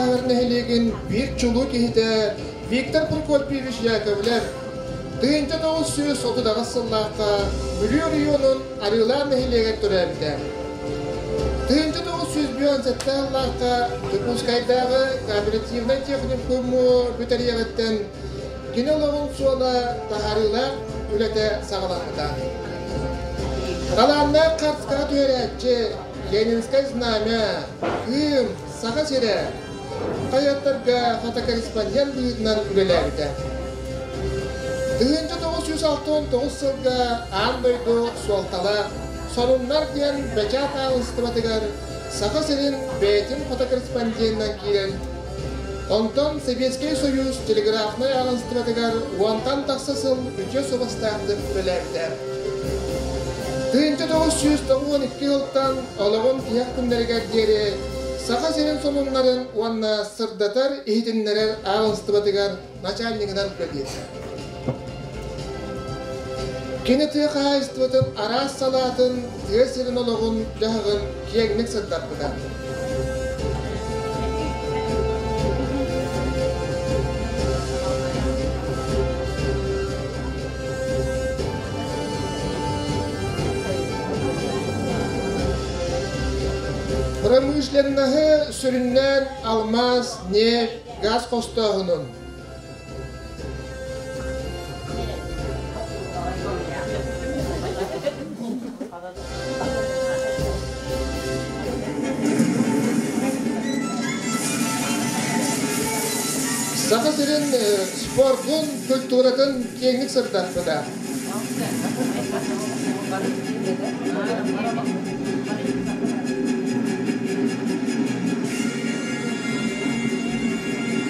Алааһыгар нэһилиэгин биир чулуу киһитэ Виктор Прокопьевич Яковлев 1938 сыллаахха Бүлүү оройуонун Арыылаах нэһилиэгэр төрөөбүтэ. 1957 сыллаахха Дьокуускайдааҕы кооперативнай техникуму бүтэриэҕиттэн кини олоҕун суола таһаарыылаах үлэтэ саҕаламмыта. Талааннаах хартыскаҕа түһэрээччи Ленинскэй знамя, Кыым, Саха сирэ хаһыаттарга фотокорреспондент быһыытынан үлэлээбитэ. 1969 сылга аан дойду суолталаах «Сонуннар» диэн бэчээт ааҕыныстыбатыгар Саха сирин бэйэтин фотокорреспонденынан киирэн, онтон Сэбиэскэй Сойуус телеграфнай ааҕыныстыбатыгар уонтан тахса сыл үтүө суобастаахтык үлэлээбитэ. 1992 сылтан олоҕун тиһэх күннэригэр диэри Саха сирин сонуннарын уонна сырдатар иһитиннэрэр ааҕыныстыбатыгар начальнигынан үлэлиир. Кини тыа хаһаайыстыбатын араас салаатын, тыа сирин олоҕун дьаһаҕын киэҥник сырдаппыта. Промышленноһы сүрүннээн алмаас, нефть, газ хостооһунун, Саха сирин спордун, культуратын киэҥник сырдаппыта.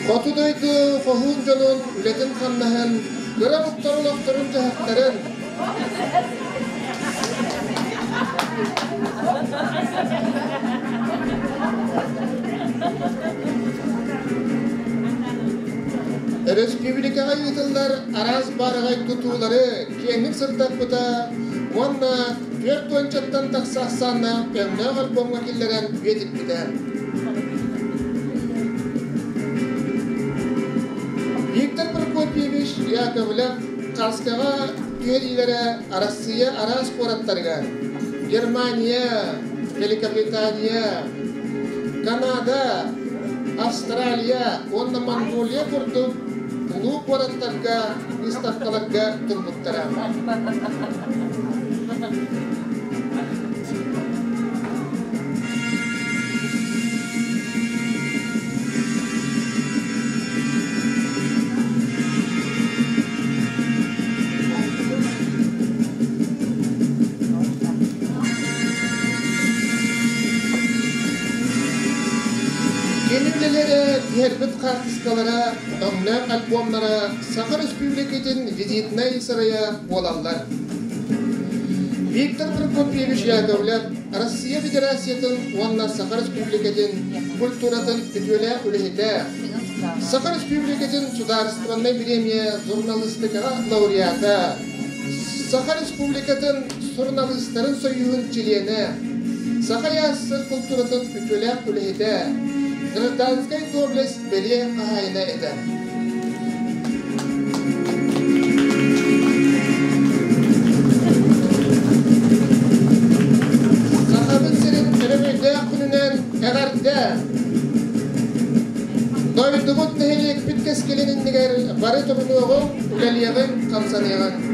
Хоту дойду хоһуун дьонун үлэтин-хамнаһын, кыра омуктар олохторун-дьаһахтарын, Өрөспүүбүлүкэҕэ ыытыллар араас баараҕай тутуулары киэҥник сырдаппыта уонна түөрт уончаттан тахса ахсааннаах өҥнөөх альбомҥа киллэрэн үйэтиппитэ. Виктор Прокопьевич Яковлев Хаскаҕа түһэриилэрэ Арассыыйа араас куораттарыгар Германия, Великобритания, Канада, Австралия уонна Монголия курдук улуу куораттарга выставкаларга турбуттара. Кини үлэлэрэ түһэрбит хаартыскалара, өҥнөөх альбомнара Саха Республикатын визитнай сарайа буолаллар. Виктор Прокопьевич Яковлев Россия Федерациятын уонна Саха Республикатын культуратын үтүөлээх үлэһитэ, Саха Республикатын судаарыстыбаннай бириэмийэ журналистикаҕа лауреата, Саха Республикатын суруналыыстарын сойууһун чилиэнэ, Саха ЯССР култууратын үтүөлээх үлэһитэ, гражданскай доблесть бэлиэ хаһаайына этэ. Сахабыт сирин өрөгөйдөөх күнүнэн эҕэрдэ! Дойдубут нэһилиэкпит кэскилин иннигэр бары турунуоҕуҥ, үлэлиэҕиҥ, хамсаныаҕыҥ!